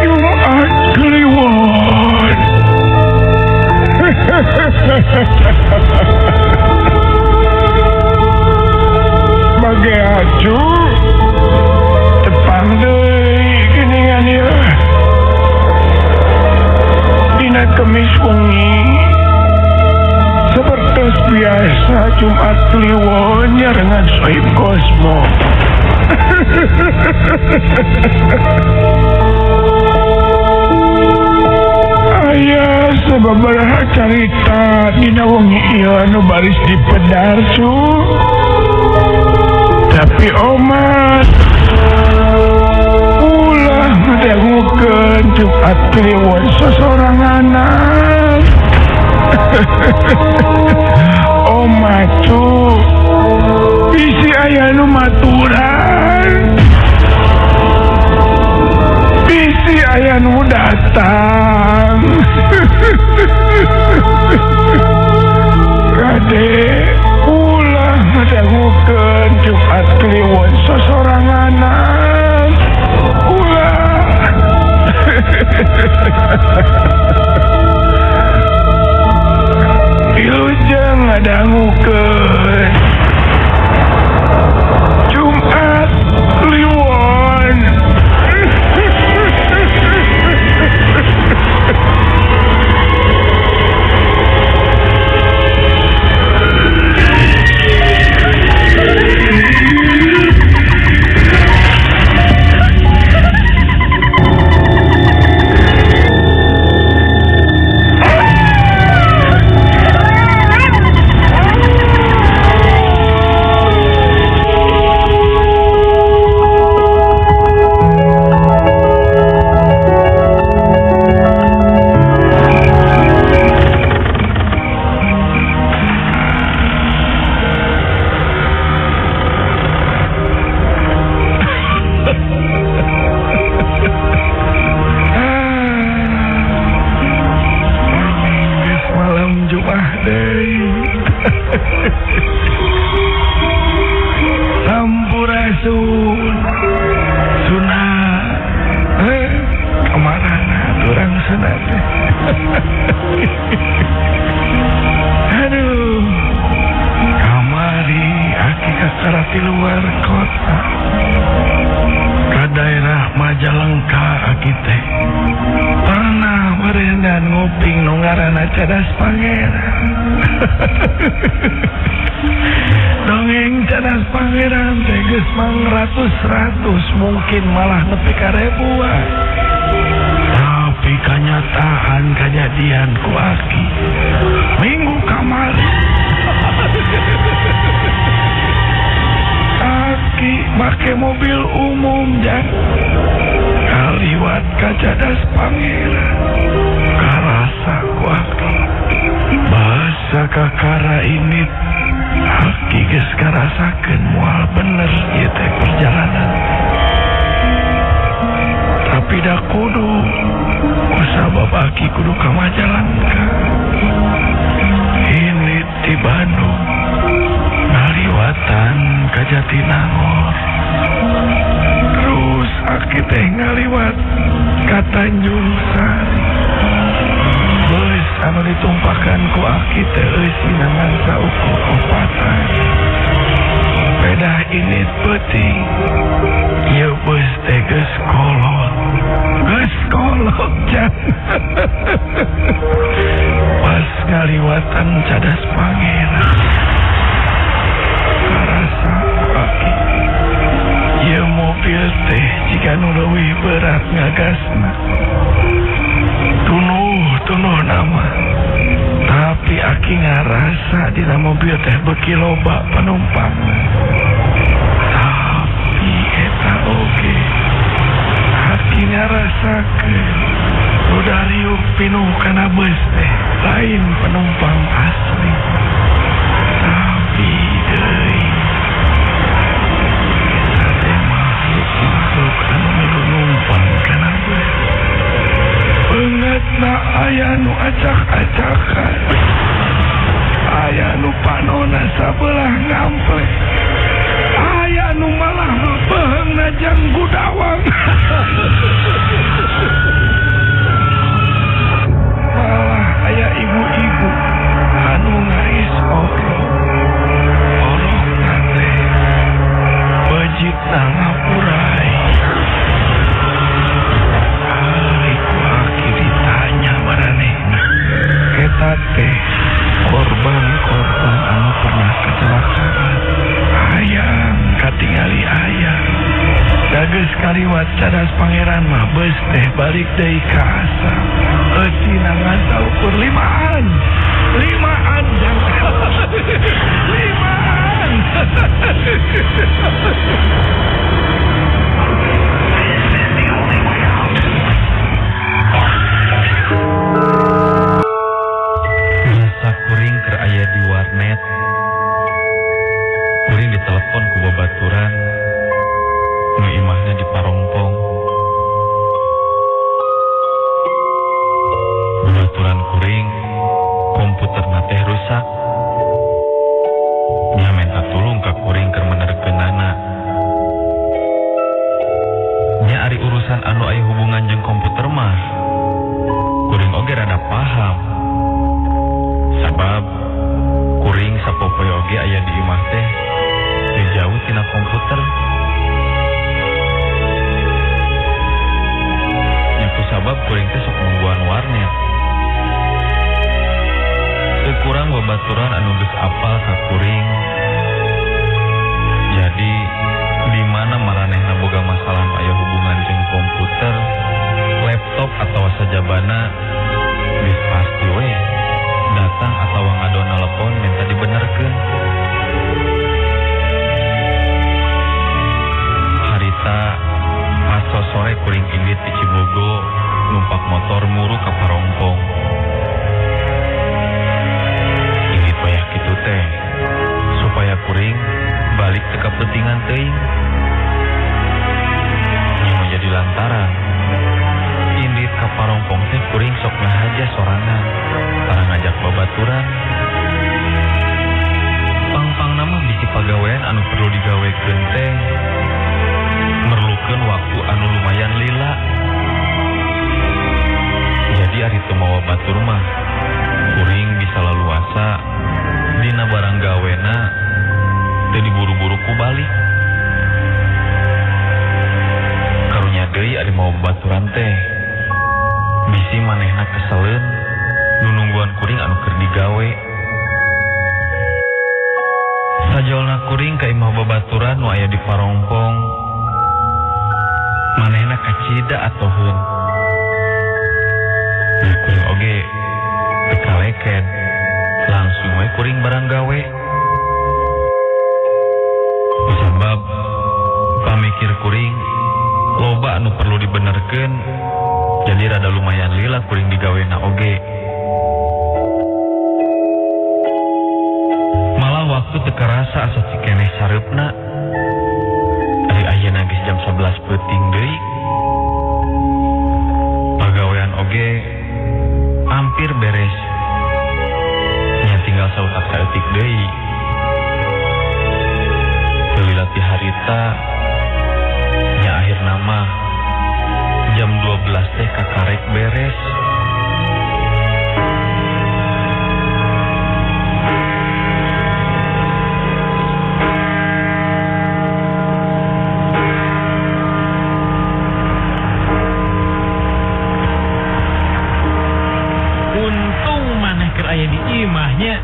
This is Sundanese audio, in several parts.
Jumat Kliwon. Bagi acu tepang deui geuningan ieu. Dina Kemis wengi seperti biasa Jumat Kliwon nyarengan Sohib Kosmo. Aya sababaraha carita dina wengi ieu anu baris dipedar cu. Tapi omat ulah ngadangukeun Jumat Kliwon sosoranganan. Omat cu, bisi aya nu maturan, bisi aya nu datang. Kade ulah ngadangukeun Jumat Kliwon sosoranganan. Ulah. Wilujeng ngadangukeun Jumat Kliwon. Sampurasun Suna, kamarana urang Suna teh. Aduh, kamari aki kakara ti luar kota ka daerah Majalengka aki teh pernah barengan nguping nu ngaranna Cadas Pangeran. Dongeng Cadas Pangeran teh geus mangratus-ratus, mungkin malah nepi ka ribuan. Tapi kanyataan kajadian ku aki minggu kamari aki make mobil umum jang kaliwat ka Cadas Pangeran. Karasa ku aki bahasa kakara ini aki geus karasakeun moal bener ieu teh perjalanan. Tapi da kudu kusabab aki kudu ka Majalengka. Ini ti Bandung ngaliwatan ka Jatinangor. Terus aki teh ngaliwat ka Tanjung Sari. Beus anu ditumpakan ku aki teh eusina ngan saukur opatan. Pedah ini peuting ieu beus teh geus kolot. Geus kolot jan. Pas ngaliwatan Cadas Pangeran karasa ku aki ieu mobil teh jika nu leuwih berat ngagasna. Tunuh nama. Tapi aki ngarasa dina mobil teh beuki loba penumpang. Tapi eta oge aki ngarasakeun udah riuk pinuh kana beus teh lain penumpang asli. Tapi deui eta teh makhluk-makhluk anu milu numpang kana beus. Beungeutna aya nu acak-acakan, aya nu panona sabelah ngamplek, Kajang Gudawang. Malah aya ibu-ibu anu ngais orok. Orokna teh bejitna ngapurai. Ari ku aki ditanya maranehna. Eta teh korban-korban anu pernah kecelakaan. Hayang katingali ayang. Da geus kaliwat Cadas Pangeran mah beus teh balik deui ka asal. Eucina ngan saukur limaan. Limaan jang. Limaan. Masa kuring keur aya di warnet, kuring ditelepon ku babaturan nu imahna di Parongpong. Babaturan kuring komputerna teh rusak. Nya menta tulung ka kuring keur menerkeunana. Nya ari urusan anu aya hubungan jeung komputer mah kuring oge rada paham. Sabab kuring sapopoe oge aya di imah teh teu jauh tina komputer. Nya kusabab kuring teh sok nungguan warnet. Teu kurang babaturan anu geus apal ka kuring. Jadi di mana maranehna boga masalah nu aya hubungan jeung komputer, laptop atawa sajabana, geus pasti we datang atawa ngadon telepon minta dibenerkeun. Harita pas sore kuring indit di Cibogo numpak motor muru ka Parongpong. Indit wayah kitu teh supaya kuring balik teu kapentingan teuing. Nya menjadi lantaran indit ka Parongpong teh kuring sok ngahaja sorangan, tara ngajak babaturan. Pang-pangna mah bisi pagawean anu perlu digawekeun teh merlukeun waktu anu lumayan lila. Jadi ari teu mawa batur mah kuring bisa laluasa dina barang gawena teu diburu-buru ku balik. Karunya deui ari mawa babaturan teh bisi manehna keseleun nu nungguan kuring anu keur digawe. Sajolna kuring ka imah babaturan nu aya di Parongpong, manehna kacida atoheun. Nah, kuring oge teu kaleket, langsung we kuring barang gawe. Kusabab pamikir kuring loba anu perlu dibenerkeun, jadi rada lumayan lila kuring digawena oge. Malah waktu teu karasa asa cikeneh sareupna. Ari ayeuna geus jam 11 peuting deui. Pagawean oge hampir beres. Nya tinggal sautak saeutik deui. Teu lila ti harita nya akhirna mah jam 12 teh kakarek beres. Untung maneh keur aya di imahnya.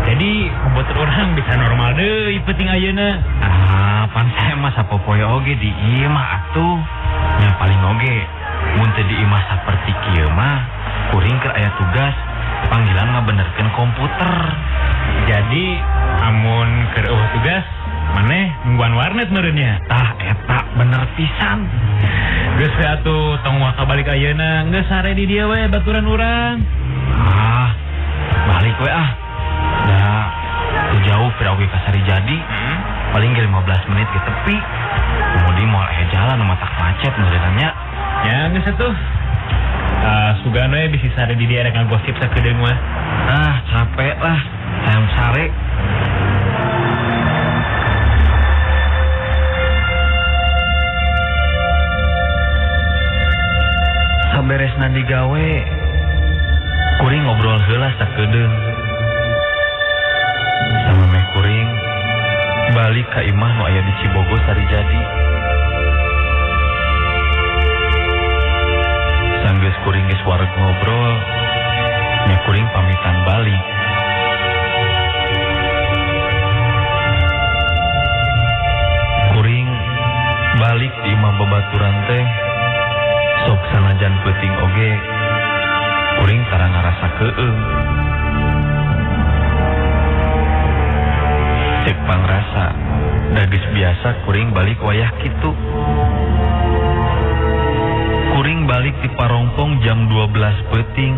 Jadi komputer orang bisa normal deui penting ayeuna. Ah, pan saya mah sapopoe oge di imah atuh. Nya paling oge mun teu di imah saperti kieu mah kuring keur aya tugas panggilan ngabenerkeun komputer. Jadi amun keur eueuh tugas maneh nungguan warnet meureun nya. Tah eta bener pisan. Geus we atuh tong waka balik ayeuna, geus sare di dieu we baturan urang. Ah, balik we ah. Da teu jauh pira oge ka Sarijadi. Paling ge 15 menit ke tepi. Kemudian moal aya jalan nu matak macet meureun nya. Ya geus atuh. Sugan we bisi sare di dieu rek ngagosip sakedeung mah. Ah, capek lah. Hayang sare. Sanggeusna digawe, kuring ngobrol heula sakedeung. Samemeh kuring balik ka imah nu aya di Cibogo Sarijadi. Sanggeus kuring geus wareg ngobrol, nya kuring pamitan balik. Kuring balik di imah babaturan teh sok sanajan peuting oge kuring tara ngarasa keung. Cek pangrasa da geus biasa kuring balik wayah kitu. Kuring balik di Parongpong jam 12 peuting.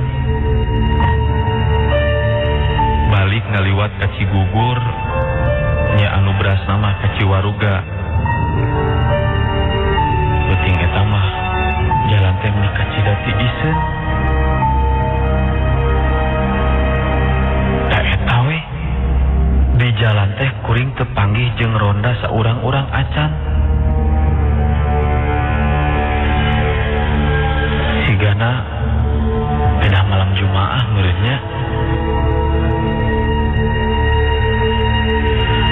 Balik ngaliwat ka Cigugur, nya anu berasna mah ka Ciwaruga. Peuting eta mah jalan teh meuni ka Cidati iseun. Da eta we di jalan teh kuring teu panggih jeung ronda saurang-urang acan. Sigana beda malam Jumaah meureunnya.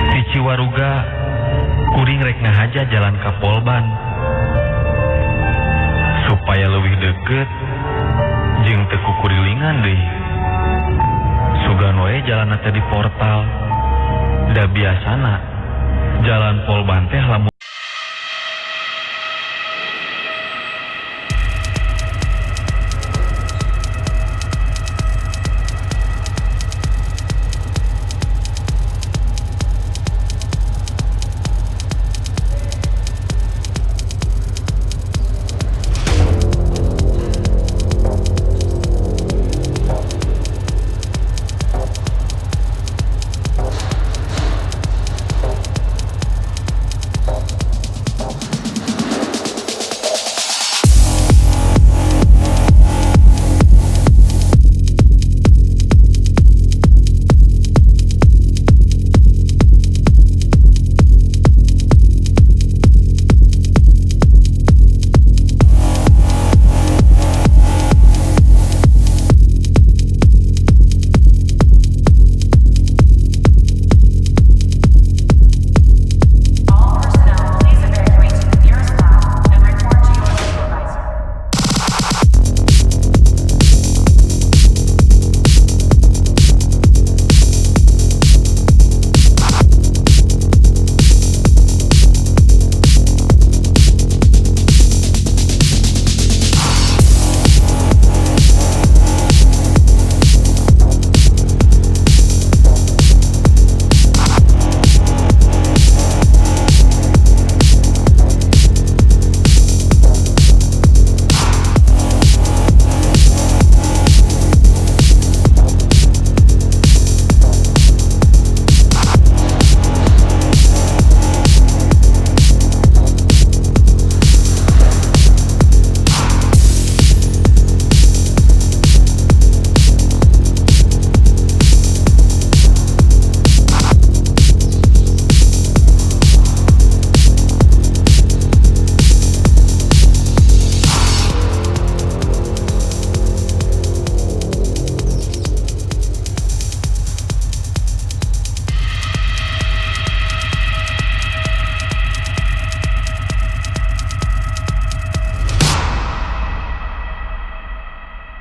Di Ciwaruga kuring rek ngahaja jalan ka Polban supaya leuwih deukeut jeung teu kukurilingan deui. Sugan we jalanna teh di portal. Da biasana jalan Polban teh lamun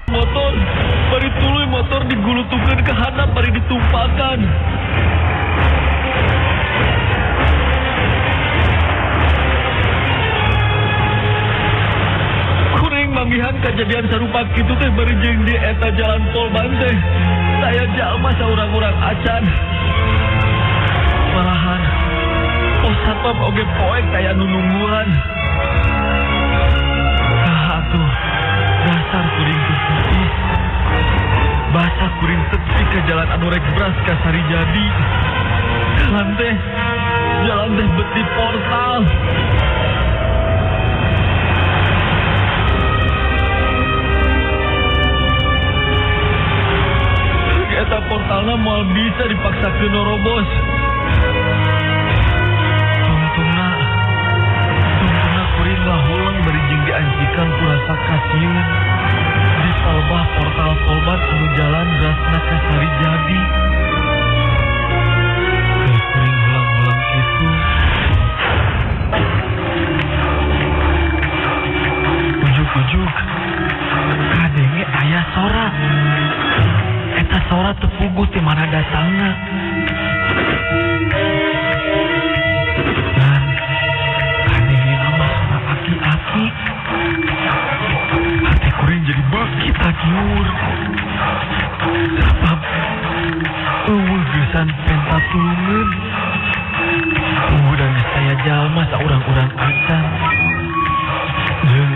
motor, bari tuluy motor digulutukeun ka handap bari ditumpakan. Kuring manggihan kejadian sarupa kitu teh bari jeung di eta jalan Polban teh. Saya jalma saurang-urang acan. Malahan pos satpam oge poek taya nu nungguan. Saha atuh dasar kuring teh tipis. Basa kuring tepi ke jalan anu rek bras ka Sarijadi. Jalan teh beti portal. Eta portalna moal bisa dipaksakeun norobos. Tungtungna kuring ngahuleng bari jeung diancikan ku rasa kasieun. Di palebah portal Polban anu jalan Rasna ka Sarijadi. Keur kuring hulang-hulang kitu, ujug-ujug kadenge aya sora. Eta sora teu puguh ti mana datangna. Dan kadenge mah sora aki-aki. Hati kuring jadi beuki tagiur. Sabab euweuh geusan penta tulungeun. Euweuh dan geus aya jalma saurang-urang acan. Jeung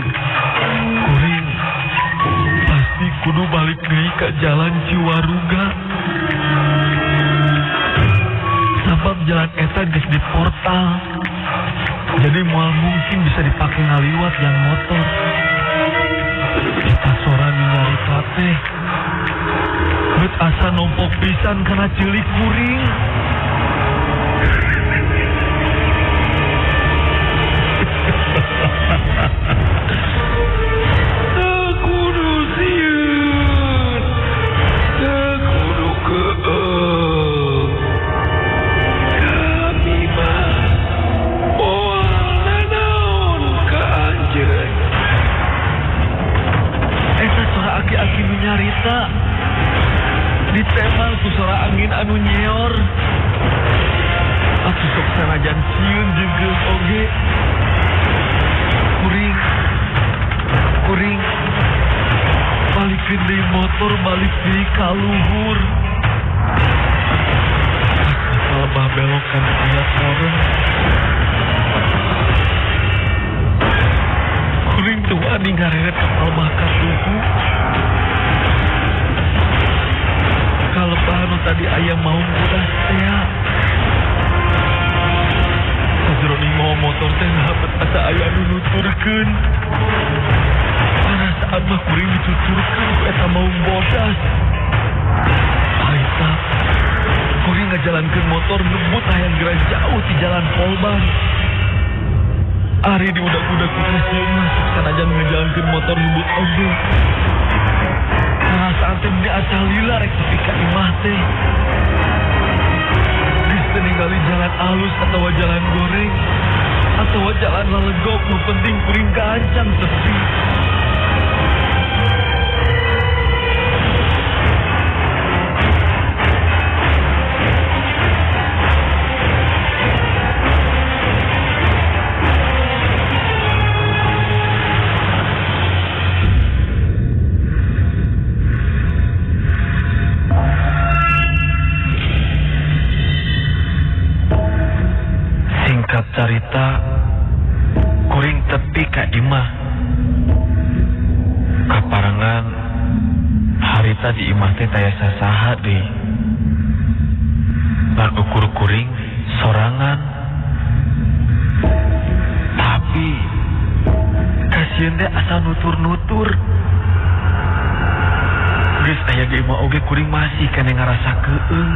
kuring pasti kudu balik deui ka jalan Ciwaruga. Sabab jalan eta geus di portal. Jadi moal mungkin bisa dipake ngaliwat yang motor. Eta sora nu nyarita teh bet asa nompok pisan kana cilik kuring. Teu kudu sieun, teu kudu keueung. Kami mah moal nanaon ka anjeun. Eta sora aki-aki nu nyarita ditembal ku sora angin anu nyeor. Atuh sok sanajan sieun jeung geus oge. Kuring kuring balikeun deui motor, balik deui ka luhur. Pas di palebah belokan aya koreng. Kuring teu wani ngareret ka palebah ka tuhu. Kalebah nu tadi aya maung bodas tea. Sajeroning mawa motor teh naha bet asa aya nu nuturkeun. Perasaan mah kuring dicucurkeun ku eta maung bodas. Harita kuring ngajalankeun motor ngebut hayang geura jauh ti jalan Polban. Ari diudak-udak ku kasieun mah sok sanajan ngajalankeun motor ngebut oge. Perasaan teh meni asa lila rek tepi ka imah teh. Geus teu ningali jalan alus atawa jalan goreng atawa jalan lalegok, nu penting kuring gancang tepi. Singkat carita, kuring tepi ka imah. Kaparengan harita di imah teh taya sasaha deui. Ngan ukur kuring sorangan. Tapi kasieun teh asa nutur-nutur. Geus aya di imah oge kuring masih keneh ngarasa keueung.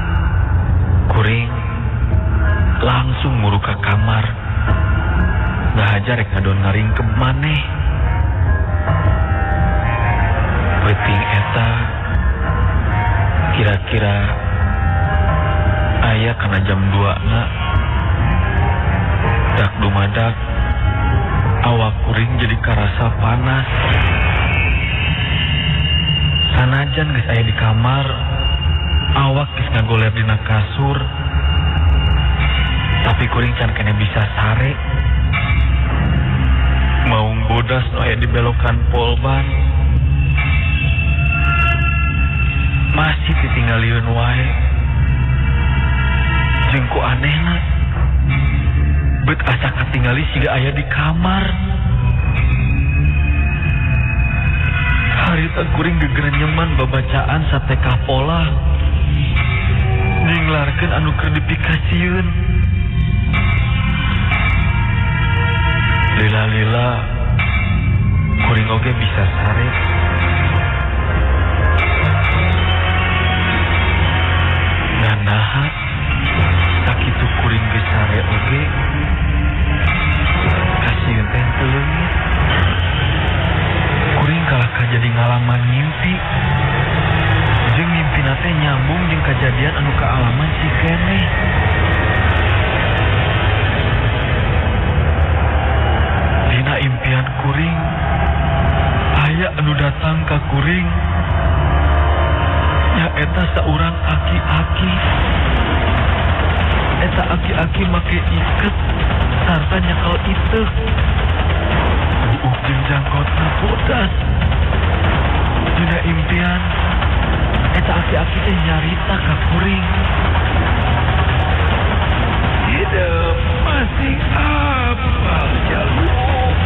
Kuring langsung muru ka kamar. Ngahajar rek ngadon ngaringkep maneh. Peuting eta kira-kira aya kana jam 2 na. Dak dumadak awak kuring jadi karasa panas. Sanajan geus aya di kamar, awak geus ngagoler dina kasur. Tapi kuring can kene bisa sare. Maung bodas nu aya di belokan Polban masih ditinggalieun wae. Jeung ku anehna bet asa katingali siga aya di kamar. Harita kuring gegerenyeman babacaan satekah pola nyinglarkeun anu keur dipikasieun. Lila-lila kuring oge bisa sare. Ngan naha sakitu kuring geus sare oge kasieun teh teu leungit. Kuring kalah ka jadi ngalaman ngimpi. kuring nyaeta saurang aki-aki. Eta aki-aki make iket sarta nyekel iteuk. Buuk jeung janggotna bodas. Dina impian eta aki-aki teh nyarita ka kuring. Hidup masih apal jaluk.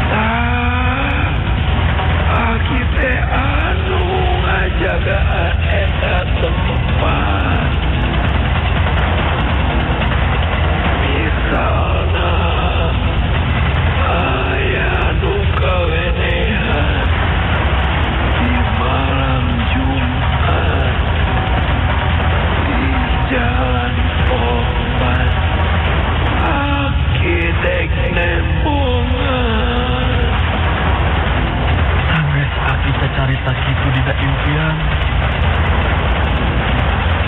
Tah, aki teh anu ngajagaan eta tempat. Misalna aya nu kawenehan di malam Jumat di jalan Polban, aki dek nembungan. Sanggeus aki cacarita kitu dina impian,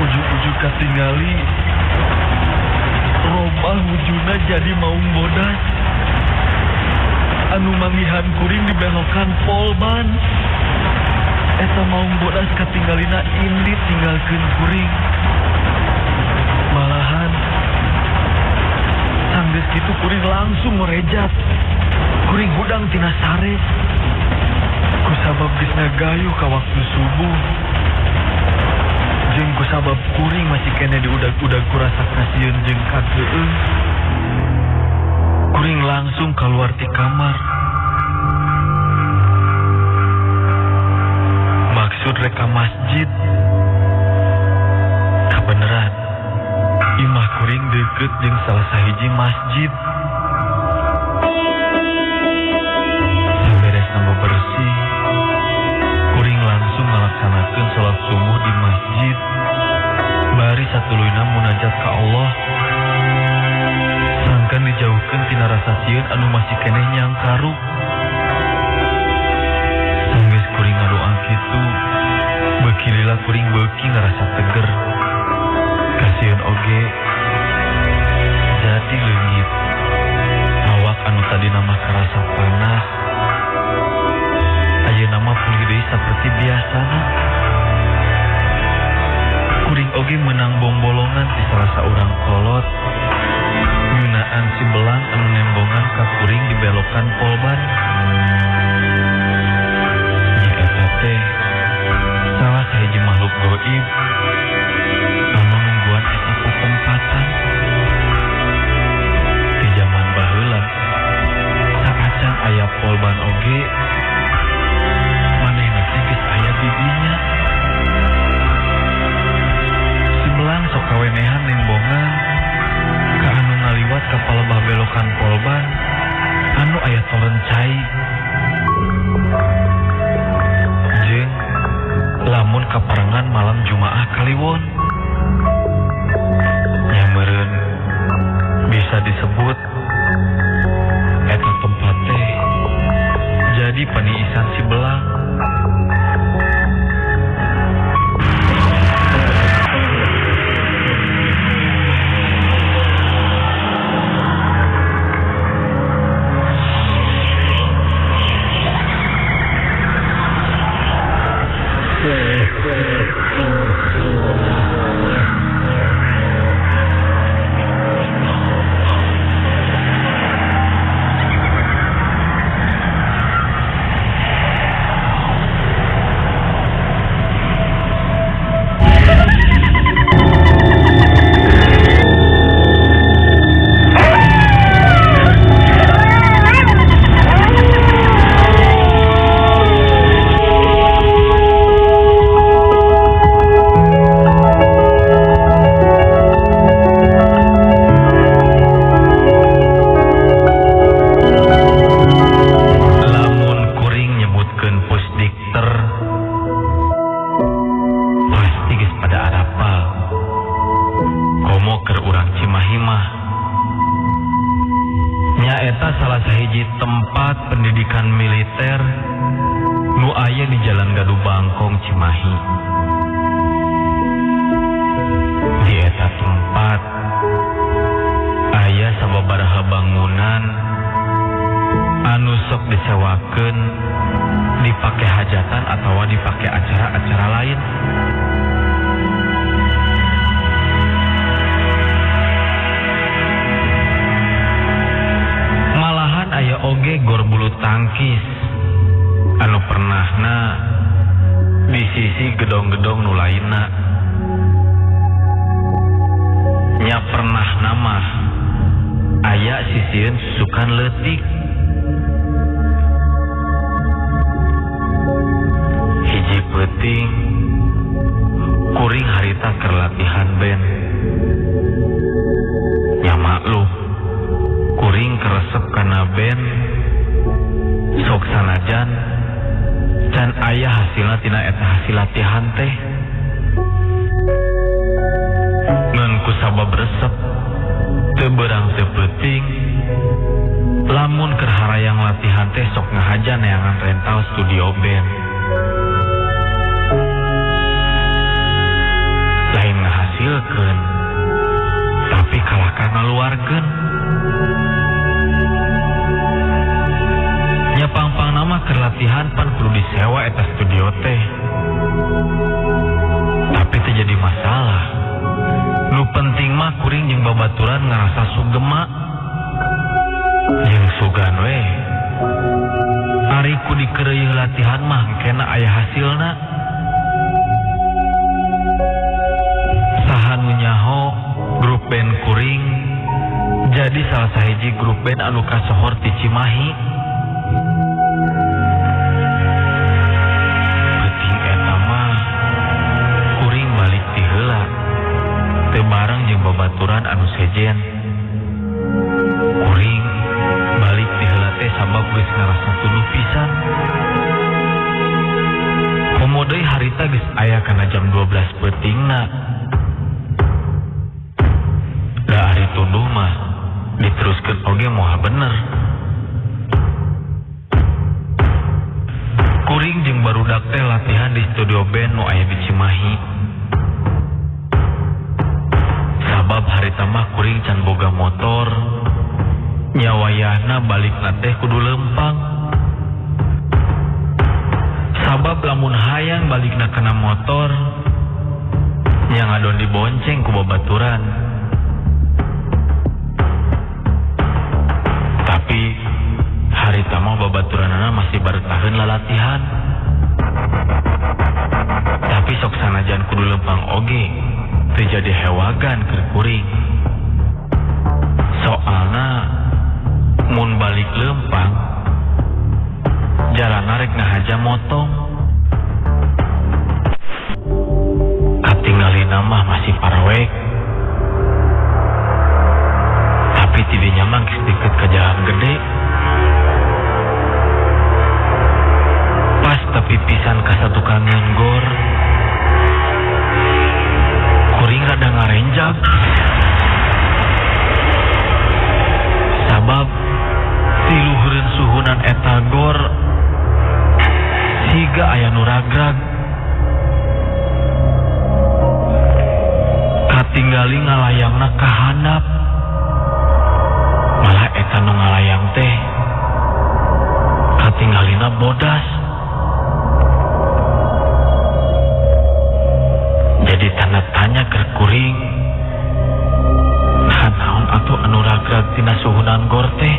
ujug-ujug katingali robah wujudna jadi maung bodas anu manggihan kuring dibelokan polban. Eta maung bodas katinggalina indit tinggalkeun kuring. Malahan sanggeus kitu kuring langsung ngorejat. Kuring hudang tina sare. Kusabab geus ngagayuh ka waktu subuh. Jeung kusabab kuring masih kene diudag-udag ku rasa kasieun jeung kakeung. Kuring langsung keluar ti kamar. Maksud rek ka masjid. Kabeneran, imah kuring deket jeung salah sahiji masjid. Saberesna bebersih, kuring langsung ngalaksanakeun salat subuh di masjid. Bari satuluyna munajat ka Allah. Sangkan dijauhkeun tina rasa sieun anu masih keneh nyangkaruk. Sanggeus kuring ngadoa kitu, beuki lila kuring beuki ngarasa teger. Kasieun oge jadi leungit. Awak anu tadina mah karasa panas, ayeuna mah pulih deui saperti biasana. Kuring oge menang bombolongan ti salah saurang kolot. Nyunaan si belang anu nembongan ka kuring dibelokan polban. Nyaeta teh salah sahiji makhluk goib anu nungguan eta patempatan. Di jaman baheula saacan aya polban oge manehna teh geus aya di dinya. Si belang sok kawenehan nembongan ka anu ngaliwat ka palebah belokan polban anu aya toren cai. Jeung lamun kaparengan malam Jumaah Kaliwon. Nya meureun bisa disebut eta tempat teh jadi paniisan si belang. Disewakeun dipake hajat hajatan atawa dipake acara-acara lain. Malahan aya oge gor bulu tangkis anu pernahna di sisi gedong-gedong nu lainna. Nya pernah nama aya sisieun susukan leutik. Hiji peuting kuring harita keur latihan band. Nya maklum kuring keresep kana band sok sanajan can aya hasilna tina eta hasil latihan teh. Ngan ku sabab resep teu beurang teu peuting lamun keur harayang latihan teh sok ngahaja neangan rental studio band. Lain ngahasilkeun tapi kalah ka ngaluarkeun. Nya pang-pang nama keur latihan pan kudu disewa eta studio teh. Tapi teu jadi masalah. Nu penting mah kuring jeung babaturan ngarasa sugema. Jeung sugan we. Ari ku dikeureuy latihan mah engkena aya hasilna. Saha nu nyaho grup band kuring jadi salah sahiji grup band anu kasohor ti Cimahi. Peuting eta mah kuring balik ti heula teu bareng jeung babaturan anu sejen. Kuring balik ti heula teh sabab geus ngarasa tunduh pisan. Komo deui harita geus aya kana jam 12 peutingna. Da ari tunduh mah diteruskeun oge moal bener. Kuring jeung barudak teh latihan di studio band nu aya di Cimahi. Sabab harita mah kuring can boga motor, nya wayahna balikna teh kudu lempang. Sabab lamun hayang balikna kana motor, nya ngadon dibonceng ku babaturan. Tapi harita mah babaturanana masih baretaheun lalatihan. Tapi sok sanajan kudu lempang oge teu jadi hewagan keur kuring. Soalna mun balik lempang jalan rek ngahaja motong. Katinggalina mah masih parawek. Tapi tidinya mah geus deket ka jalan gede. Pas tapi pisan ka satukangan gor, kuring rada ngarenjag. Sabab tiluhureun suhunan eta gor siga aya nu ragrag. Katinggali ngalayangna ka handap. Malah eta nu ngalayang teh katinggalina bodas. Jadi tanda tanya keur kuring, nah naon atuh anu ragrag tina suhunan gor teh?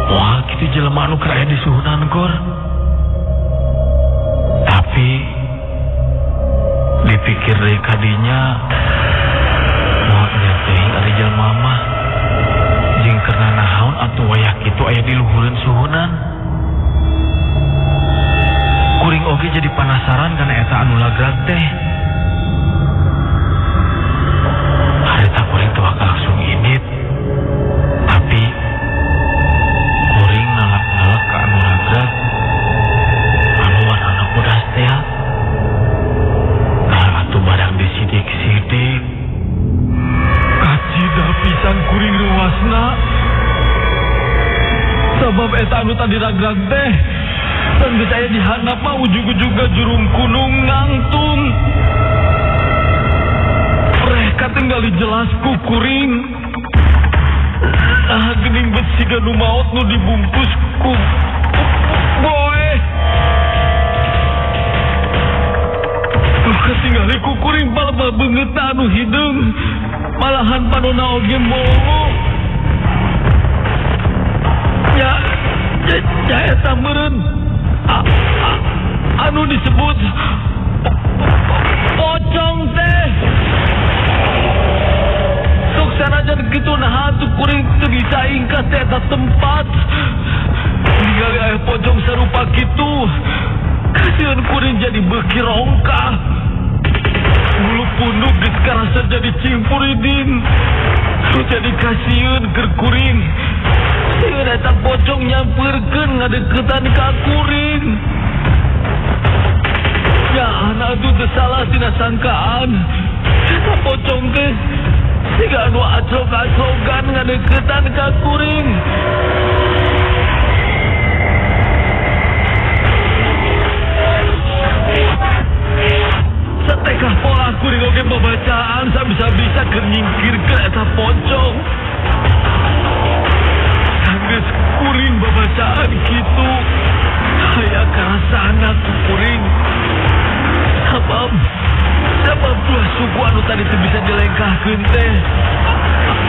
Moal kitu jelema anu keur aya di suhunan gor. Tapi dipikir deui kadinya moal nya teuing ari jelema mah jeung keur nanaon atuh wayah kitu aya di luhureun suhunan. Kuring oge jadi penasaran kana eta anu lagrag teh. Harita kuring teu bakal langsung indit. Tapi kuring nalak-nalak ka anu lagrag anu warnana bodas teh. Nah atuh barang disidik-sidik kacida pisan kuring ruasna. Sabab eta anu tadi ragrag teh dan geus aya di handap mah ujug-ujug jurung kunung ngangtung. Preh katinggali jelas ku kuring. Ah geuning bet siga nu maot nu dibungkus ku boe. Nu katingali ku kuring palebah beungeutna anu hideung, malahan panona oge molongo. Ya, ya eta meureun anu disebut pocong teh. Sok sanajan kitu naha atuh kuring teu bisa ingkas teh eta tempat. Ningali aya pocong sarupa kitu, kasieun kuring jadi beuki rongkah. Bulu punduk geus karasa jadi cingpuriding. Jadi kasieun keur kuring. Sieun eta pocong nyampeurkeun ngadeukeutan ka kuring. Ya anak itu teu salah tina sangkaan. Eta pocong teh siga anu acrok-acrokan ngadeukeutan ka kuring. Satekah pola kuring oge babacaan sabisa-bisa keur nyingkirkeun eta pocong. Sanggeus kuring babacaan kitu, aya karasana ku kuring. Sabab dua suku anu tadi teu bisa dilengkahkeun teh,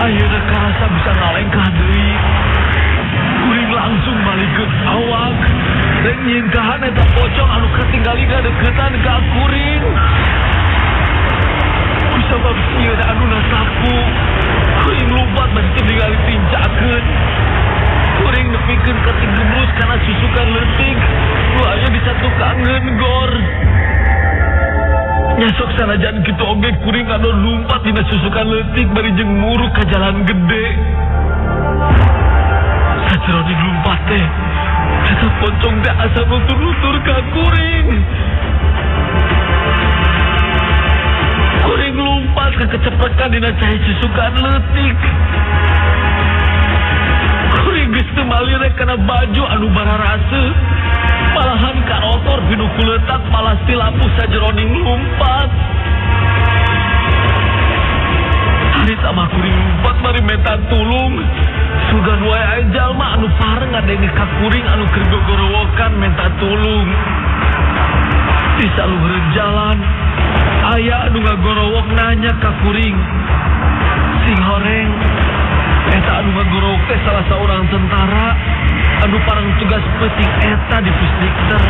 ayeuna karasa bisa ngalengkah deui. Kuring langsung balikeun awak rek nyingkahan eta pocong anu katinggali ngadeukeutan ka kuring. Kusabab sieun anu nasapu, kuring lumpat bari teu ningali tincakeun. Kuring nepikeun ka tigemrus kana susukan leutik nu aya di satukangeun gor. Nyasok sanajan kitu oge kuring anu lumpat dina susukan leutik bari jeung muruk ka jalan gede. Sajeroning lumpat teh, eta pocong teh asa nutur-nutur ka kuring. Kuring lumpat ka keceprekan dina cai susukan leutik. Kuring geus teu malirek kana baju anu bararase. Malahan karotor pinu kuletak malasti lampu sajeroning lumpat. Harita mah kuring lumpat bari menta tulung. Sugan wae aya jalma anu pareng ngadenge ka kuring anu keur gogorowokan menta tulung. Di saluhureun jalan aya anu ngagorowok nanya ka kuring. Sing horeng eta anu ngagorowok teh salah saurang tentara anu pareng tugas peuting eta di Pusdikter.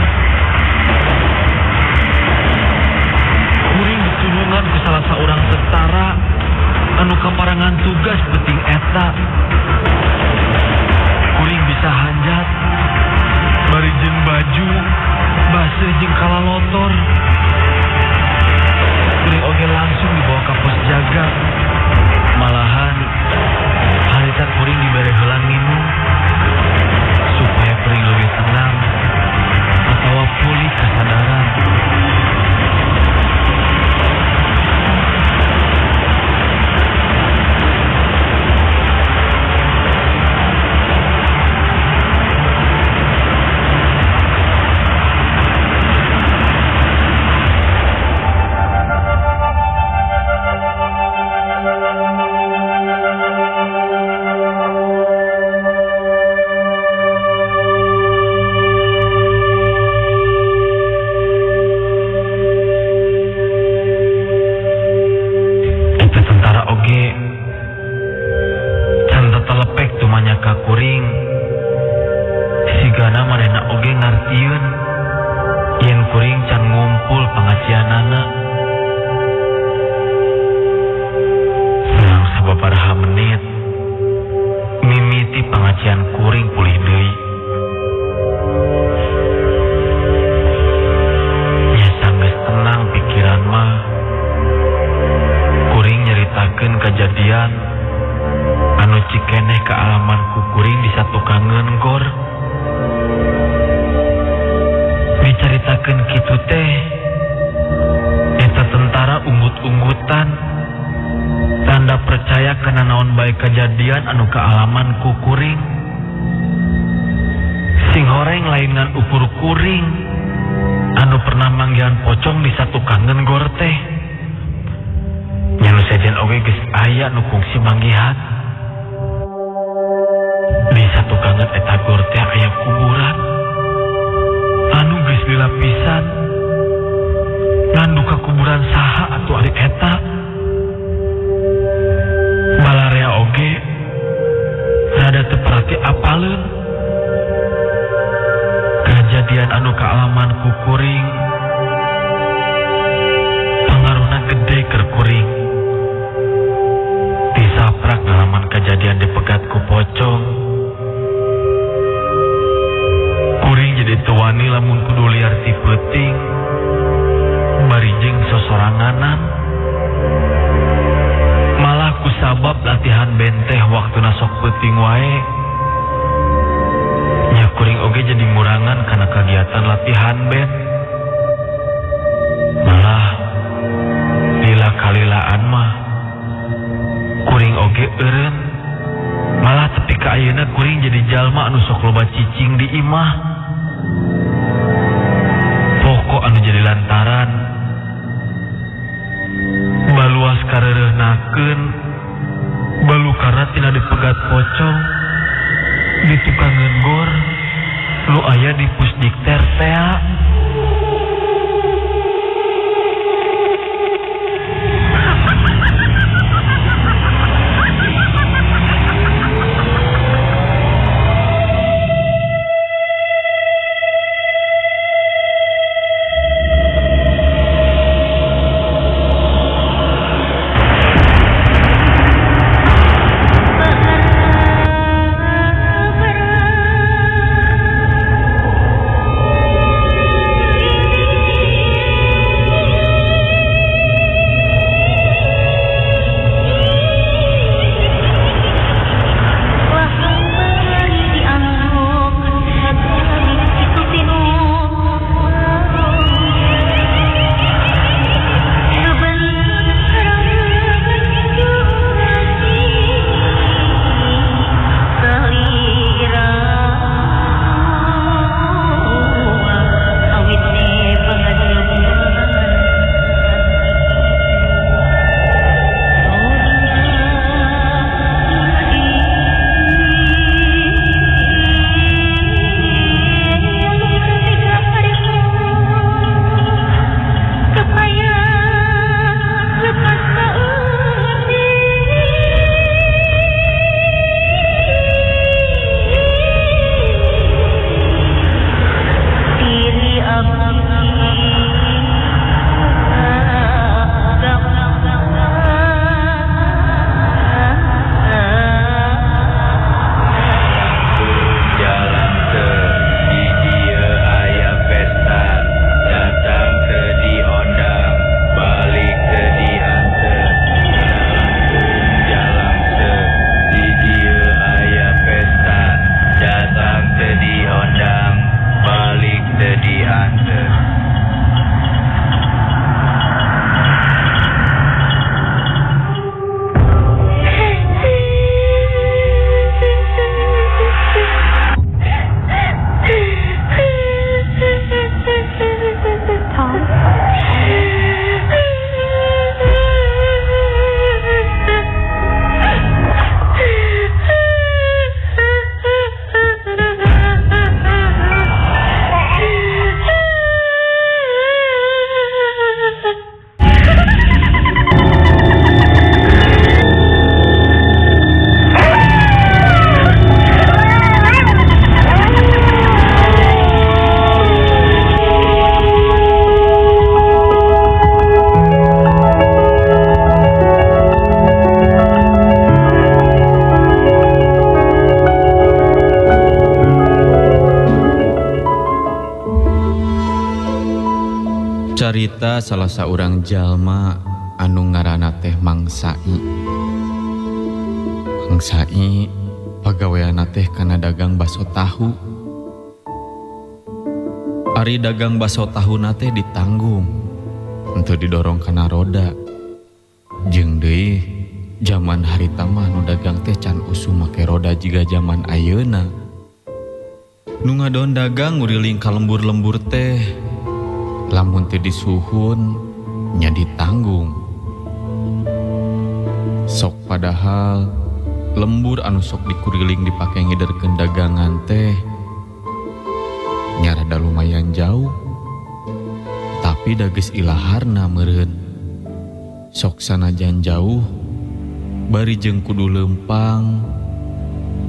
Kuring ditulungan ku salah saurang tentara anu kaparangan tugas peuting eta. Kuring bisa hanjat bari jeung baju baseuh jeung kalalotor. Kuring oge langsung dibawa ka pos jaga. Malahan harita kuring dibere heula nginum supaya kuring lebih tenang atawa pulih kesadaran. Kejadian anu kealaman ku kuring. Sing horeng lain ngan ukur kuring anu pernah manggihan pocong di satu kangen gor teh. Nya nu sejen oge geus aya nu kungsi manggihan. Di satu kangen eta gor teh aya kuburan anu geus dilapisan. Ngan duka kuburan saha atuh ari eta. Balarea oge rada teu perati apaleun. Kajadian anu kaalaman ku kuring pangaruhna gede keur kuring. Tisaprak ngalaman kajadian dipegat ku pocong. Kuring jadi teu wani lamun kudu liar ti peuting bari jeung sosoranganan. Malah ku sabab latihan benteh waktuna sok peuting wae. Nya kuring oge jadi ngurangan kana kagiatan latihan band. Malah lila kalilaan mah kuring oge eureun. Malah tepi ka ayeuna kuring jadi jalma anu sok loba cicing di imah. Pokok anu jadi lantaran baluas kareureunahkeun balukarna tina dipegat pocong di tukangeun gor lu aya di pusdikter tea. Carita salah saurang jalma anu ngaranna teh Mang Sai. Mang Sai pagaweanna teh kana dagang baso tahu. Ari dagang baso tahuna teh ditanggung, henteu didorong kana roda. Jeung deui jaman harita mah nu dagang teh can usum make roda jiga jaman ayeuna. Nu ngadon dagang nguriling ka lembur-lembur teh lamun teu disuhun nya ditanggung. Sok padahal lembur anu sok dikuriling dipake ngiderkeun dagangan teh nya rada lumayan jauh. Tapi Tapi da geus ilaharna meureun. Sok sanajan jauh bari jeung kudu leumpang,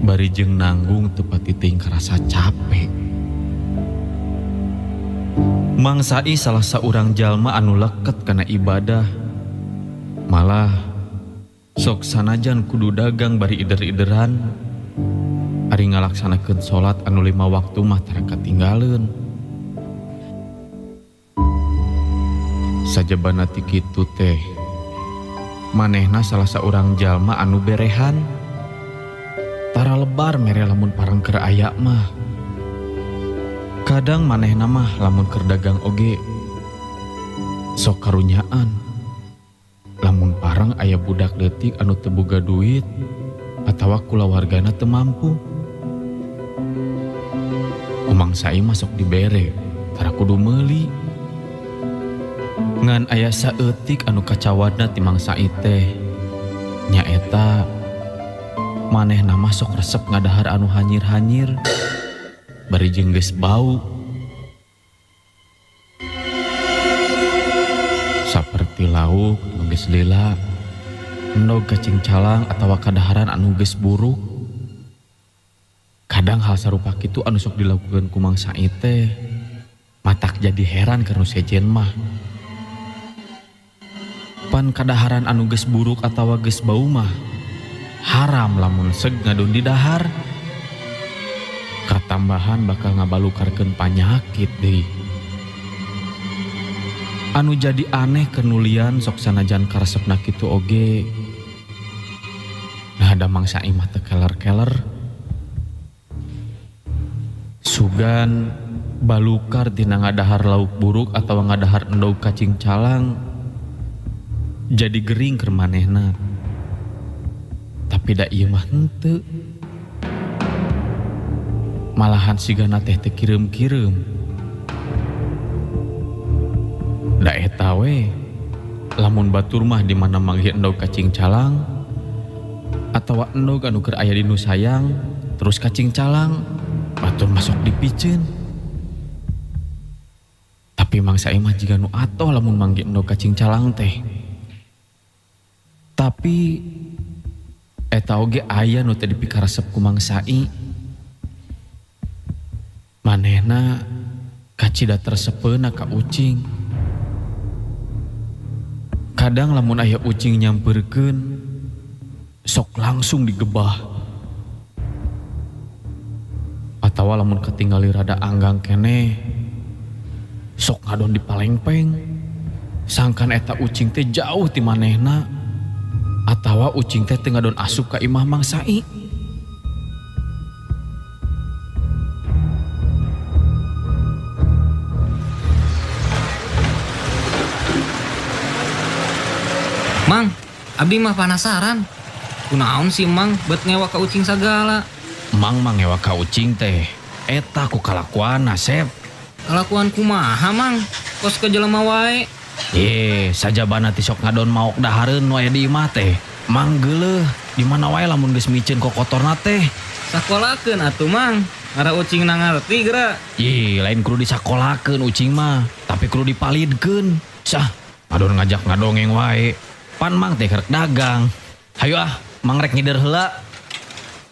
bari jeung nanggung teu pati teuing karasa capek. Mang Sai salah saurang jalma anu leket kana ibadah. Malah sok sanajan kudu dagang bari ider-ideran, ari ngalaksanakeun salat anu 5 waktu mah tara katinggaleun. Sajabana ti kitu teh, manehna salah saurang jalma anu berehan. Tara lebar mere lamun parang keur aya mah. Kadang manehna mah lamun keur dagang oge sok karunyaan. Lamun parang aya budak leutik anu teu boga duit atawa kulawargana teu mampu. Ku Mang Sai mah sok dibere, tara kudu meuli. Ngan aya saeutik anu kacawadna ti Mang Sai teh, nyaeta manehna mah sok resep ngadahar anu hanyir-hanyir bari jeung geus bau. Saperti lauk nu geus lila, endog kacing calang atawa kadaharan anu geus buruk. Kadang hal sarupa kitu anu sok dilakukeun ku Mang Sai teh matak jadi heran keur nu sejen mah. Pan kadaharan anu geus buruk atawa geus bau mah haram lamun seg ngadon di dahar. Katambahan bakal ngabalukarkeun panyakit deui. Anu jadi aneh kenulian sok sanajan karesepna kitu oge. Nah da Mang Sai mah teu keler-keler. Sugan balukar tina ngadahar lauk buruk atawa ngadahar endog kacing calang jadi gering keur manehna. Tapi da ieu mah henteu. Malahan sigana teh teu kireum-kireum. Da eta we, lamun batur mah di mana manggih endog kacing calang atawa endog anu keur aya di nu sayang terus kacing calang, batur masuk dipiceun. Tapi Mang Sai mah jiga nu atoh lamun manggih endog kacing calang teh. Tapi eta oge aya nu teu dipikaresep ku Mang Sai. Manehna kacida tersepeuna ka ucing. Kadang lamun aya ucing nyamperkeun sok langsung digebah. Atawa lamun katingali rada anggang keneh sok ngadon dipalengpeng. Sangkan eta ucing teh jauh ti manehna atawa ucing teh teu ngadon asup ka imah Mang Sai. Mang, abdi mah penasaran. Kunaon sih Mang bet ngewa ka ucing sagala? Mang mah ngewa ka ucing teh eta ku kalakuan Asep. Kalakuan kumaha Mang? Kos ke jelema wae. Ye, sajabana ti sok ngadon maok dahareun nu aya di imah teh. Mang geuleuh, di mana wae lamun geus miceun kokotorna teh. Sakolakeun atuh Mang. Ngara ucing na ngarti geura. Ye, lain kudu disakolakeun ucing mah, tapi kudu dipalidkeun. Sah, ngadon ngajak ngadongeng wae. Pan Mang teh kerek dagang. Hayu ah, Mang rek ngider heula.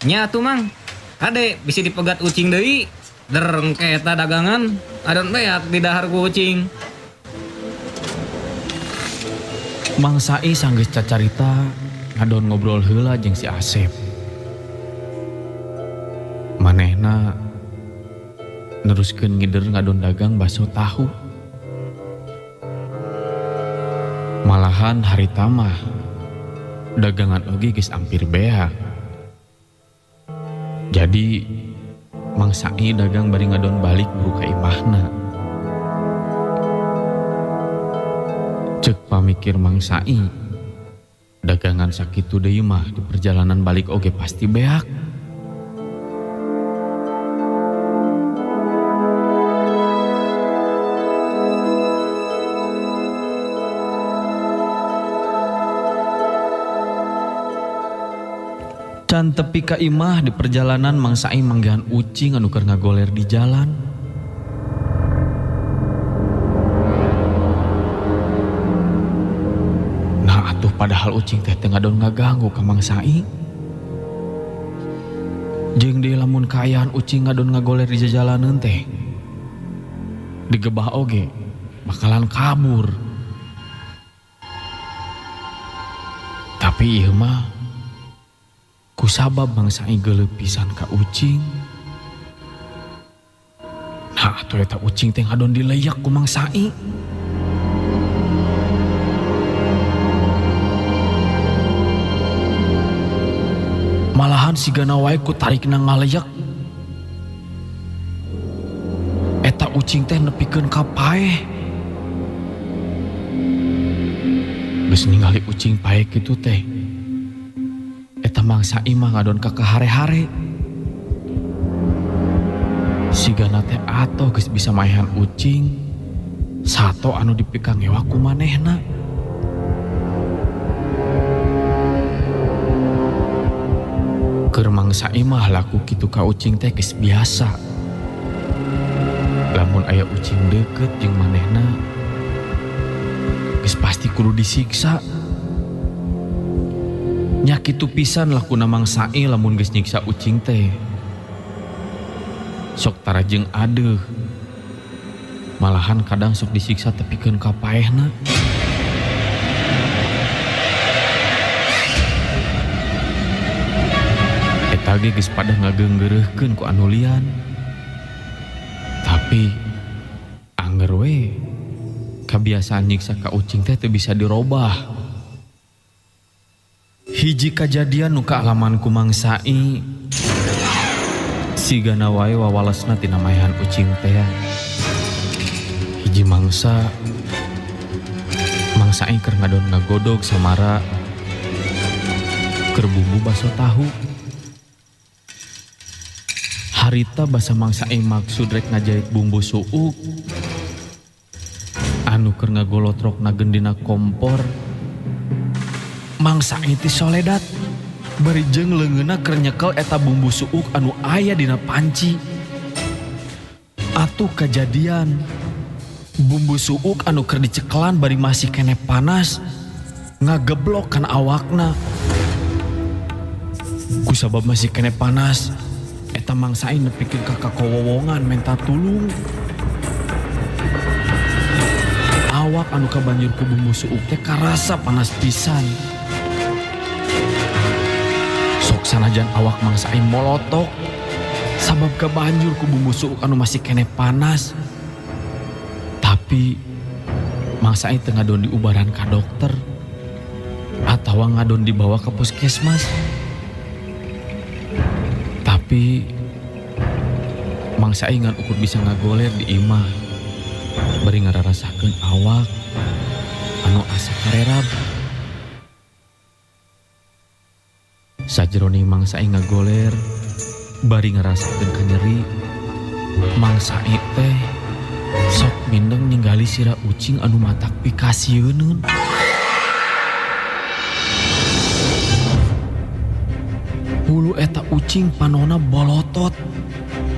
Nya atuh Mang. Kade bisi dipegat ucing deui. Der engke eta dagangan adon beak di dahar ku ucing. Mang Sai sanggeus cacarita ngadon ngobrol heula jeung si Asep. Manehna neruskeun ngider ngadon dagang baso tahu. Malahan harita mah dagangan oge geus ampir beak. Jadi Mang Sai dagang bari ngadon balik buru ka imahna. Cek pamikir Mang Sai, dagangan sakitu deui mah di perjalanan balik oge pasti beak. Can tepi ka imah di perjalanan Mang Sai manggihan ucing anu keur ngagoler di jalan. Padahal ucing teh teu ngadon ngaganggu ka Mang Sai. Jeung deui lamun kaayaan ucing ngadon ngagoler di jajalaneun teh, digebah oge bakalan kabur. Tapi ieu mah kusabab Mang Sai geuleuh pisan ka ucing. Nah atuh eta ucing teh ngadon dileyak ku Mang Sai. Malahan sigana wae ku tarikna ngaleyak. Eta ucing teh nepikeun ka paeh. Geus ningali ucing paeh kitu teh, eta Mang Sai mah ngadon ka kahare-hare. Sigana teh atoh geus bisa maehan ucing sato anu dipikangewa ku manehna. Keur Mang Sai mah laku kitu ka ucing teh geus biasa. Lamun aya ucing deukeut jeung manehna, geus pasti kudu disiksa. Nya kitu pisan lakuna Mang Sai lamun geus nyiksa ucing teh. Sok tara jeung adeuh. Malahan kadang sok disiksa tepikeun ka paehna. Eta ge geus pada ngageunggeureuhkeun ku anu lian. Tapi angger we kabiasaan nyiksa ka ucing teh teu bisa dirobah. Hiji kajadian nu kaalaman ku Mang Sai, sigana wae wawalesna tina maehan ucing teh. Hiji mangsa Mang Sai keur ngadon ngagodog samara keur bumbu baso tahu. Harita basa Mang Sai maksud rek ngajait bumbu suuk anu keur ngagolotrok nagendina kompor. Mang Sai ti soledat bari jeung leungeunna keur nyekel eta bumbu suuk anu aya dina panci. Atuh kajadian bumbu suuk anu keur dicekelan bari masih keneh panas ngageblok kana awakna. Kusabab masih keneh panas, eta Mang Sai nepikeun ka kakowowongan menta tulung. Awak anu kabanjur ku bumbu suuk teh karasa panas pisan. Sok sanajan awak Mang Sai molotok sabab kabanjur ku bumbu suuk anu masih keneh panas. Tapi Mang Sai teu ngadon diubaran ka dokter atawa ngadon dibawa ke puskesmas. Tapi Mang Sai ngan ukur bisa ngagoler di imah bari ngararasakeun awak anu asa karerab. Sajroning Mang Sai ngagoler bari ngarasakeun kanyeri, Mang Sai teh sok mindeng ninggali sira ucing anu matak pikasieuneun. Bulu eta ucing panona bolotot,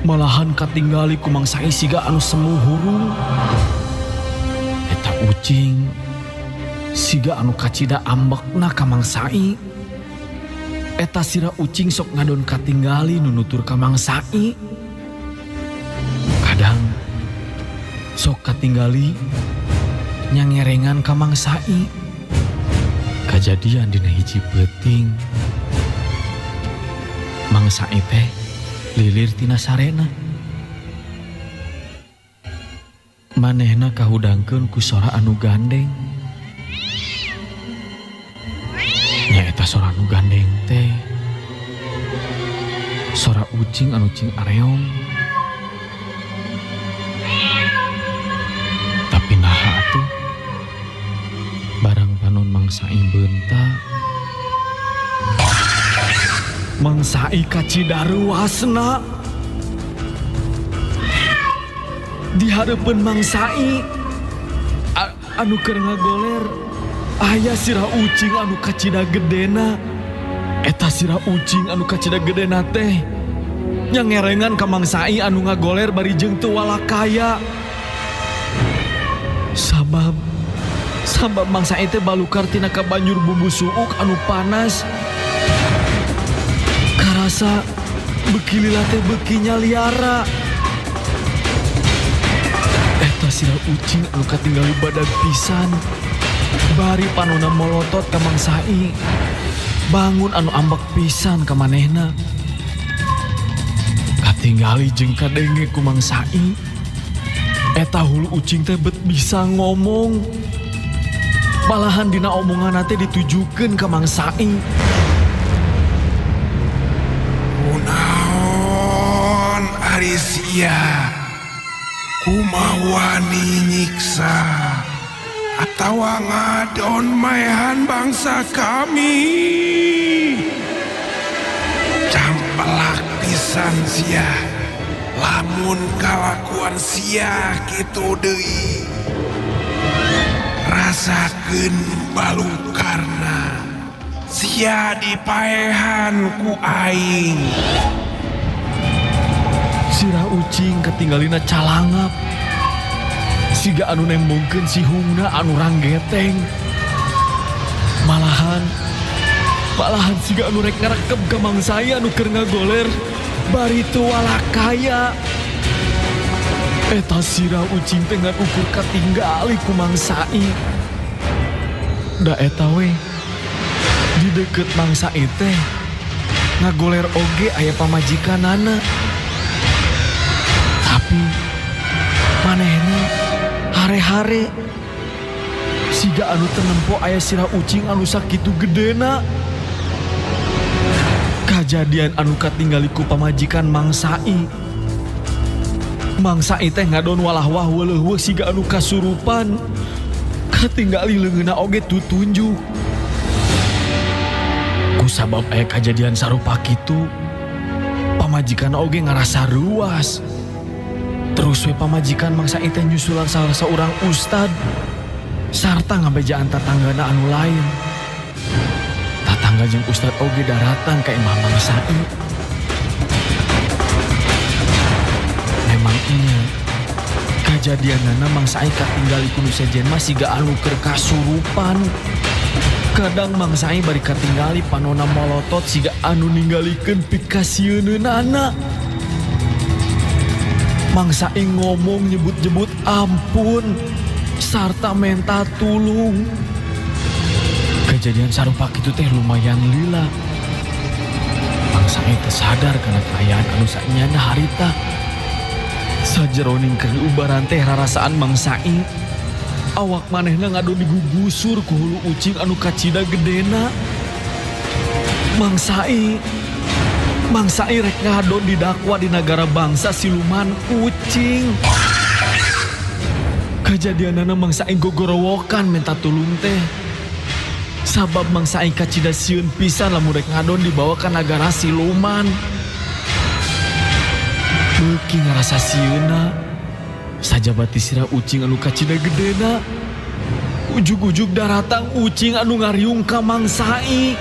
malahan katinggali ku Mang Sai siga anu semu hurung. Eta ucing siga anu kacida ambekna ka Mang Sai. Eta sira ucing sok ngadon katinggali nunutur ka Mang Sai. Kadang sok katinggali nyangerengan ka Mang Sai. Kajadian dina hiji peuting, Mang Sai teh lilir tina sarena. Manehna kahudangkeun ku sora anu gandeng. Nyaeta sora anu gandeng teh sora ucing anu cing areong. Tapi naha atuh barang panon Mang Sai beunta, Mang Sai kacida ruasna. Di hareupeun Mang Sai anu keur ngagoler aya sirah ucing anu kacida gedena. Eta sirah ucing anu kacida gedena teh nyangerengan ka Mang Sai anu ngagoler bari jeung teu walakaya. Sabab Sabab Mang Sai teh balukar tina kabanjur bumbu suuk anu panas. Karasa beuki lila teh beuki nyaliara. Eta sirah ucing anu katinggali badag pisan. Bari panona molotot ka Mang Sai. Bangun anu ambek pisan ka manehna. Katinggali jeung kadenge ku Mang Sai. Eta hulu ucing teh bet bisa ngomong. Malahan dina omongan teh ditujukeun ka Mang Sai. Kunaon ari sia? Kumaha wani nyiksa atawa ngadon maehan bangsa kami? Campelak pisan sia. Lamun kalakuan sia kitu deui. Rasakeun balukarna. Sia dipaehan ku aing. Sirah ucing katinggalina calangap. Siga anu nembongkeun sihungna anu ranggeteng. Malahan siga anu rek ngarekep ka Mang Sai anu keur ngagoler bari teu walakaya. Eta sirah ucing teh ngan ukur katinggali ku Mang Sai. Da eta we di deket Mang Sai teh ngagoler oge aya pamajikanana. Tapi manehna hare-hare siga anu teu nempo aya sirah ucing anu sakitu gedena. Kajadian anu katinggali ku pamajikan Mang Sai. Mang Sai teh ngadon walah-wah weuleuh siga anu kasurupan. Katinggali leungeunna oge tutunjuk. Ku sabab aya kajadian sarupa kitu, pamajikan oge ngarasa ruas. Terus we pamajikan Mang Sai teh nyusulan salah seorang ustad sarta ngabejaan tatanggana anu lain. Tatangga jeung ustad oge daratang ka imah Mang Sai. Memang ieu kajadianana Mang Sai katinggali ku nu sejen mah siga anu keur kasurupan. Kadang Mang Sai bari katinggali panona molotot siga anu ninggalikeun pikasieunana. Mang Sai ngomong nyebut-nyebut ampun sarta menta tulung. Kejadian sarupa kitu teh lumayan lila. Mang Sai teu sadar kana kaayaan anu sanyana harita. Sajeroning keur diubaran teh rarasaan Mang Sai. Awak manehna ngadon digugusur ku hulu ucing anu kacida gedena. Mang Sai rek ngadon didakwa di nagara bangsa siluman ucing. Kajadianana Mang Sai gogorowokan minta tulung teh. Sabab Mang Sai kacida sieun pisan lamun rek ngadon dibawa ka nagara siluman. Beuki ngarasa sieuna. Sajabati sirah ucing anu kacida gedena. Ujug-ujug daratang ucing anu ngariung ka Mang Sai.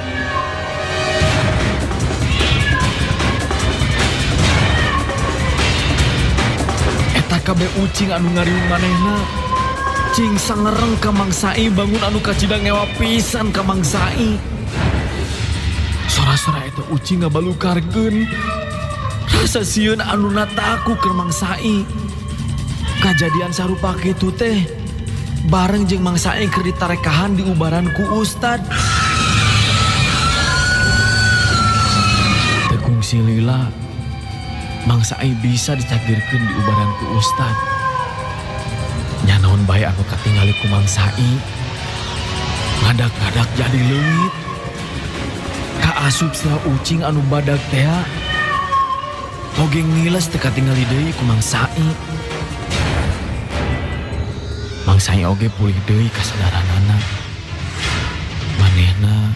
Eta kabeh ucing anu ngariung manehna. Cing sangereng ka Mang Sai bangun anu kacida ngewa pisan ka Mang Sai. Sora-sora eta ucing ngabalukarkeun. Rasa sieun anu nataku keur Mang Sai. Kajadian sarupa kitu teh bareng jeung Mang Sai keur ditarekahan di ubaran ku ustad. Teu kungsi lila Mang Sai bisa dicagirkeun di ubaran ku ustad. Nya naon bae anu katingali ku Mang Sai. Ngadak-ngadak jadi leungit. Kaasup sirah ucing anu badag tea. Oge ngiles teu katingali deui ku Mang Sai. Mang Sai oge pulih deui kasadaranana. Manehna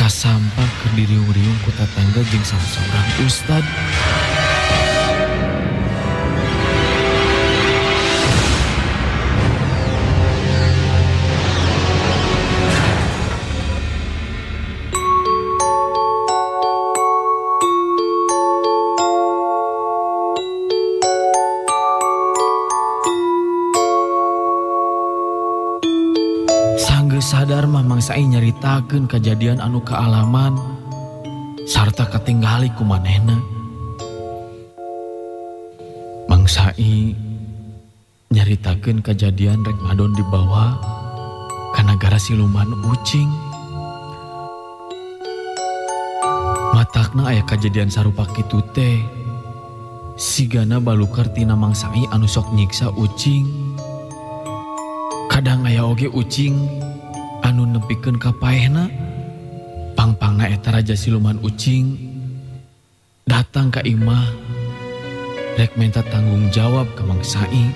kasampak keur diriung-riung ku tatangga jeung salah seorang ustad. Mang Sai nyaritakeun kajadian anu kaalaman sarta katinggali ku manehna. Mang Sai nyaritakeun kajadian rek ngadon dibawa ka nagara siluman ucing. Matakna aya kajadian sarupa kitu teh. Sigana balukar tina Mang Sai anu sok nyiksa ucing. Kadang aya oge ucing anu nepikeun ka paehna. Pangpangna eta raja siluman ucing datang ka imah rek minta tanggung jawab ka Mang Sai.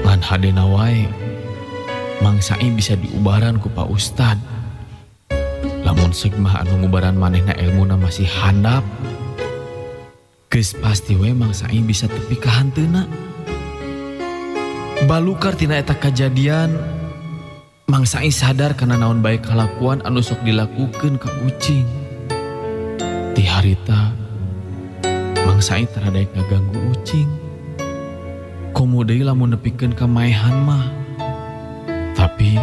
Ngan hadena wae Mang Sai bisa diubaran ku Pak Ustad. Lamun seuk mah anu ngubaran manehna elmuna masih handap, geus pasti we Mang Sai bisa tepi ka hanteuna. Balukar tina eta kajadian, Mang Sai sadar kana naon bae kalakuan anu sok dilakukeun ka ucing. Ti harita Mang Sai tara daek ngaganggu ucing. Komo deui lamun nepikeun ka maehan mah. Tapi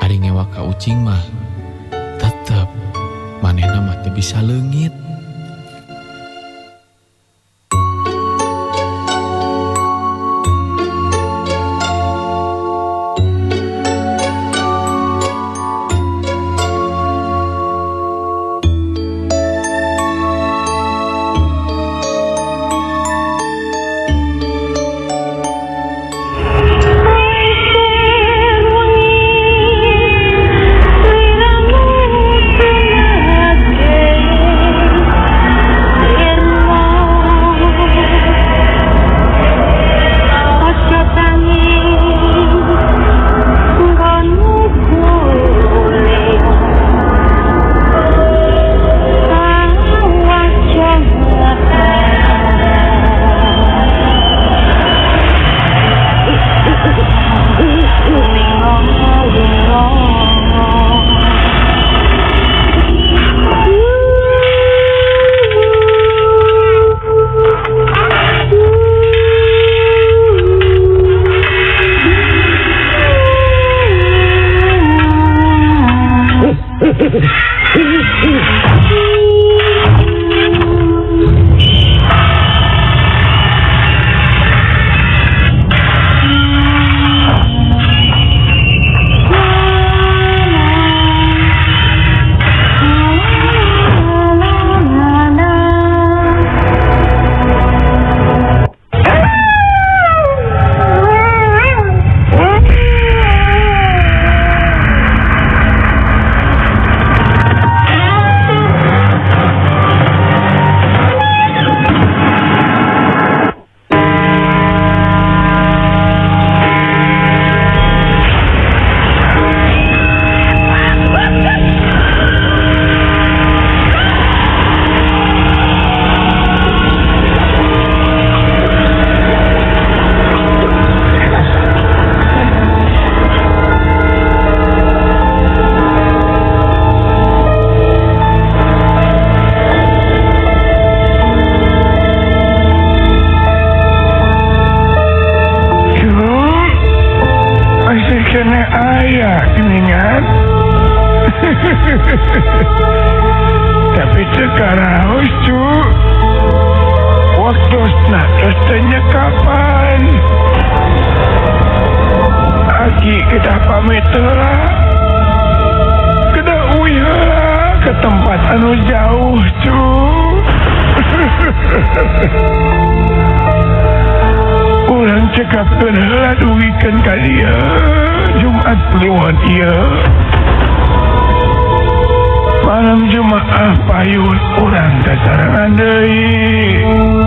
ari ngewa ka ucing mah tetep manehna mah teu bisa leungit. Tapi sekarang cu, waktu nak kapan? Aki kita pamit lah, kita uyah ke tempat anu jauh cu. Urang cekapkeun heula dugikeun ka dieu Jumat Kliwon ieu. Malam Jumaah payun urang kasarangan deui.